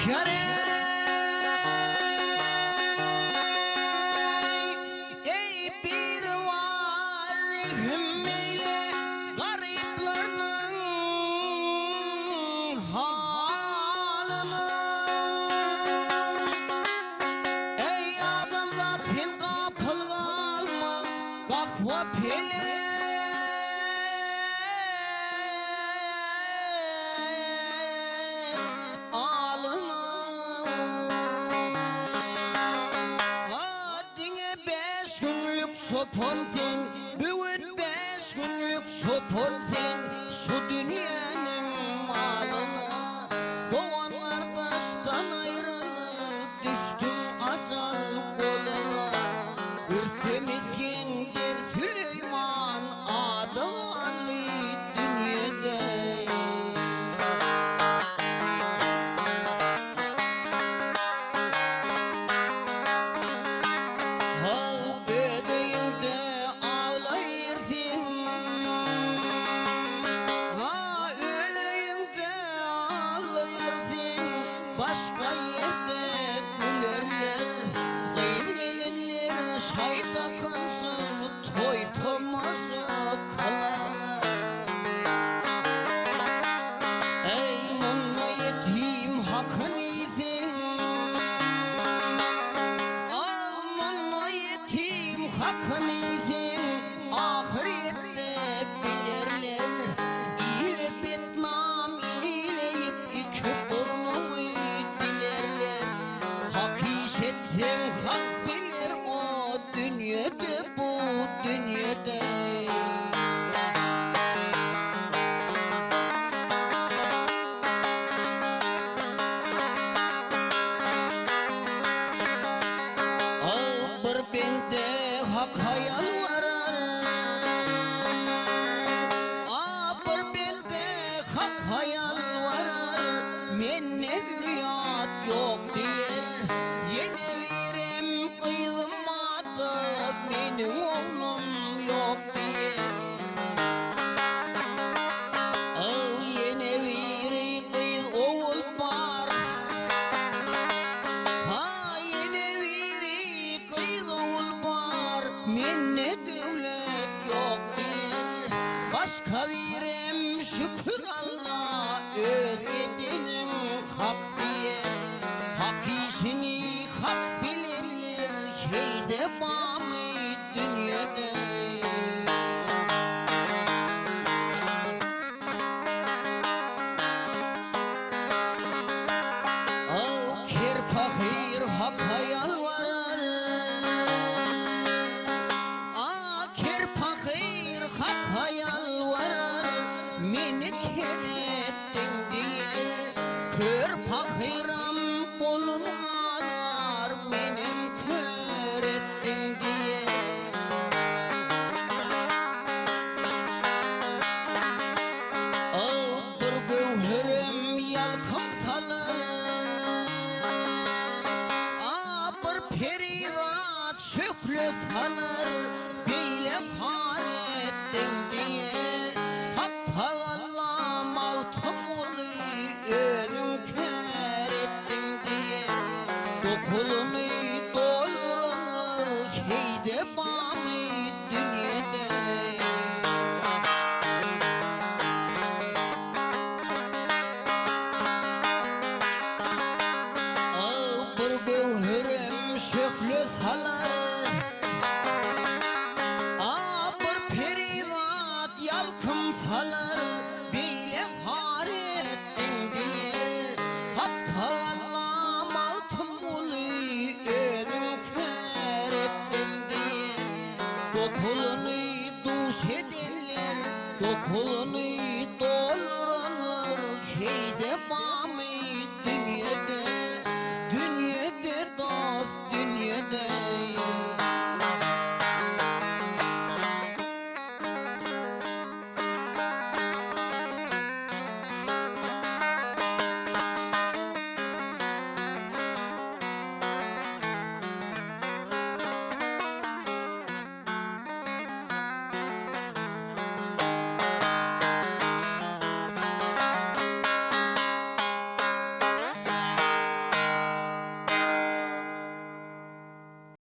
Bakýar eý, Biribar rehim eýle garyplarynyň halyna. Eý, adamzat sen gapyl galma, gahwa pele. Alyna. Ha, diňe bäş günlük çopan sen, Böwet bäş günlük çopan sen, Şu dünýäniň malyna. Dogan-gardaşdan aýrylyp, Düşdüň ajal goluna. Rüstem Isgender Süleýman, Ady galdy dünýede. Hal öz öýüňde aglaýyr sen. Ha öz öýüňde aglaýar sen. Başga ýerde gülerler. Gyz-gelinler şaý dakynsa toý-tomaşa kylarlar. Eý, munda ýetim hakyn iýseň, Ah, munda ýetim hakyn iýseň, Ahyrýetde bilerler. Ile betnam eýleýip, iki burnuňy dilerler. Hak iş etseň, Hak biler o dünýede, bu dünýede. Al bir bende Haka ýalbarar, A bir bende Haka ýalbarar, Mende zürýat ýok diýer. Ýene birem gyzym bardy, Meniň oglum ýok diýer. Al ýene biri gyz ogul bar. Ha ýene biri gyz ogul bar, Mende döwlet ýok diýer. Başga birem şükür Alla öz edeniň hak diýer. Hak işini hak bilenler heýde barmy dünýede? Al ker pahyr Haka ýalbarar, A ker pahyr Haka ýalbarar, Meni ker etdiň diýer. Kör pahyram goluny alar, Menem kör etdiň diýer. Al bir göwherem ýalkym salar, A bir perizat şöhle salar, Beýle har etdiň diýer. Hak tagalla Magtymguly özüň kär etdiň diýer. Dokuluny dolduranlar heýde barmy dünýede? Al bir göwherem şöhle salar, A bir perizat ýalkym salar, Beýle har etdiň diýer. Hak tagalla Magtymguly özüň kär etdiň diýer. Dokuluny duş edenler, Dokuluny dolduranlar heýde barmy?